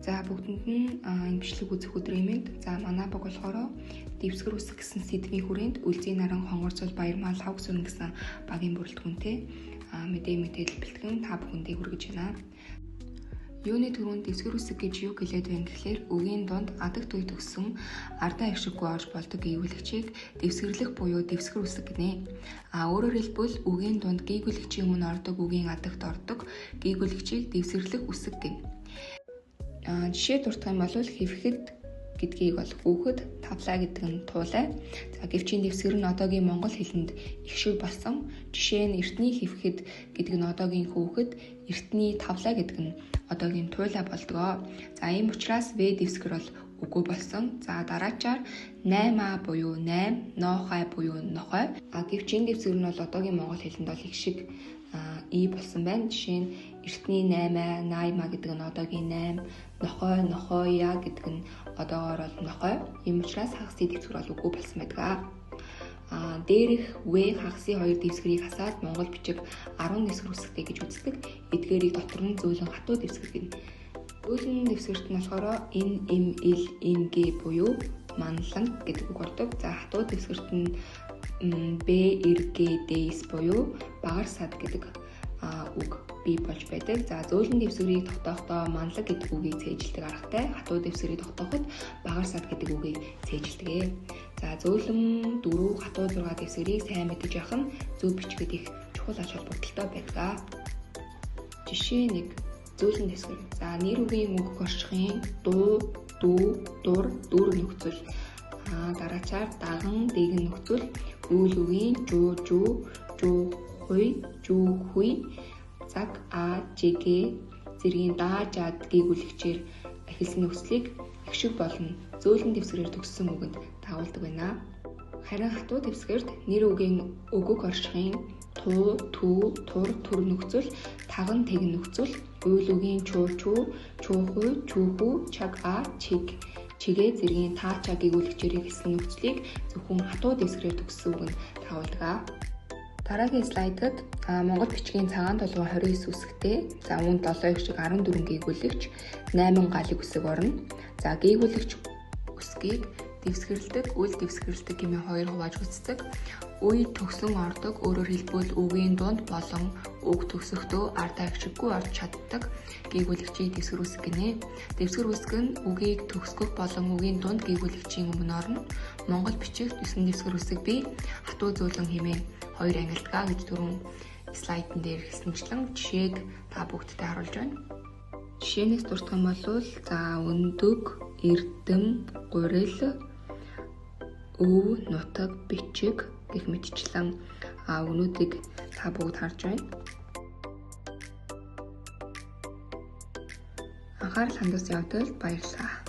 За бүгдэнд нь энэ бичлэг үзэх өдрийн мэнд. За манай баг болохоор дэвсгэр үсэг гэсэн сэдвийн хүрээнд Үлзий наран хонгорцол Баярмал хавг сүрэн гэсэн багийн бүрэлдэхүүнтэй мэдээлэл бэлтгэн та бүхэндээ хүргэж байна. Юуны түрүүнд дэвсгэр үсэг гэж юу гэлээд байна гэхлээр үгийн дунд адаг туй төгссөн ардаа эгшиггүй орж болдог гийгүүлэгчийг дэвсгэрлэх буюу дэвсгэр үсэг гинэ. А өөрөөр хэлбэл үгийн дунд гийгүүлэгчийн өмнө ордог үгийн адагт ордог гийгүүлэгчийг дэвсгэрлэх үсэг гэнэ. Жишээ дурдах юм бол хэвхэд гэдгийг бол хүүхэд, тавлаа гэдэг нь туулай. За гэвч энэ дэвсгэр нь одоогийн монгол хэлэнд их шиг болсон. Жишээ нь эртний хэвхэд гэдэг нь одоогийн хүүхэд, эртний тавлаа гэдэг нь одоогийн туулай болдгоо. За ийм учраас В дэвсгэр бол үгүй болсон. За дараачаар 8А буюу 8, ноохай буюу нохой. А гэвч энэ дэвсгэр нь бол одоогийн монгол хэлэнд бол их шиг и болсон байна. Жишээ нь эртний 8, 80 гэдэг нь одоогийн 8, нохой, нохойя гэдэг нь одоогоор бол нохой. Ийм учраас хагас дэвсгэр бол үгүй болсон байдаг. Дээрх В хагасын хоёр дэвсгэрийг хасаад монгол бичиг 10 дэвсгэр үсгтэй гэж үздэг. Эдгээрийг дотор нь зөөлөн хатуу дэвсгэр гэнэ. Зөөлөн дэвсгэрт нь болохоор Н, М, Л, Н, Г буюу манлан гэдэг үг ордог. За хатуу дэвсгэрт нь Б, Р, Г, Д, С буюу багар сад гэдэг үг бий болж байдаг. За зөөлөн дэвсгэрийг тогтоохтой манлаг гэдэг үгийг цээжилдэг аргатай. Хатуу дэвсгэрийг тогтооход багар сад гэдэг үгийг цээжилдэг. За зөөлөн 4, хатуу 6 дэвсгэрийг сайн мэдэж явах нь зөв бичгээд их чухал ач холбогдолтой байдаг. Жишээ 1. Зөөлөн дэвсгэр. За нэр үгийн үг оршихын дуу, дүү, дур, дүр нөхцөл. Дараачаар даган, дэгэн нөхцөл, үйл үгийн жуу, жүү, жуу, хуй, жүү, хүй, цаг, а, ж, г зэргийн да, жад гийгүүлэгчээр эхэлсэн нөхцөлийг их шиг болон зөөлөн дэвсгэрээр төгссөн үгэнд дагуулдаг байна. Харин хатуу дэвсгэрт нэр үгийн өгөг оршихын туу, түү, тур, түр нөхцөл, таган, тэгэн нөхцөл, үйл үгийн чуу, чүү, чүүхүй, чүүхүү, чаг, а, чиг, чигээ зэргийн та, чаг гийгүүлэгчээр эхэлсэн нөхцөлийг зөвхөн хатуу дэвсгэрээр төгссөн үгэнд дагуулдаг. Дараагийн слайдад монгол бичгийн цагаан толгой 29 үсэгтэй. За үүнд 7 их шиг 14 гийгүүлэгч, 8 галыг үсэг орно. За гийгүүлэгч үсгийг дэвсгэрлдэг, үл дэвсгэрлдэг хэмээн хоёр хувааж үздэг. Үе төгсөн ордог, өөрөөр хэлбэл үгийн дунд болон үг төгсөхдөө ардаа эгшиггүй орж чаддаг гийгүүлэгчийг дэвсгэр үсэг гинэ. Дэвсгэр үсэг нь үгийг төгсгөх болон үгийн дунд гийгүүлэгчийн өмнө орно. Монгол бичигт 9 дэвсгэр үсэг бий. Хатуу зөөлөн хэмээн хоёр ангилдаг гэж түрүүн слайдн дээр хэлсэнчлэн жишээг та бүгдтэй харуулж байна. Жишээнээс дурдах юм бол за өндөг, эрдэм, гурил, өв, нутаг, бичиг гэх мэтчлэн үгнүүдийг та бүгд харж байна. Анхаарал хандуулсан явдалд баярлалаа.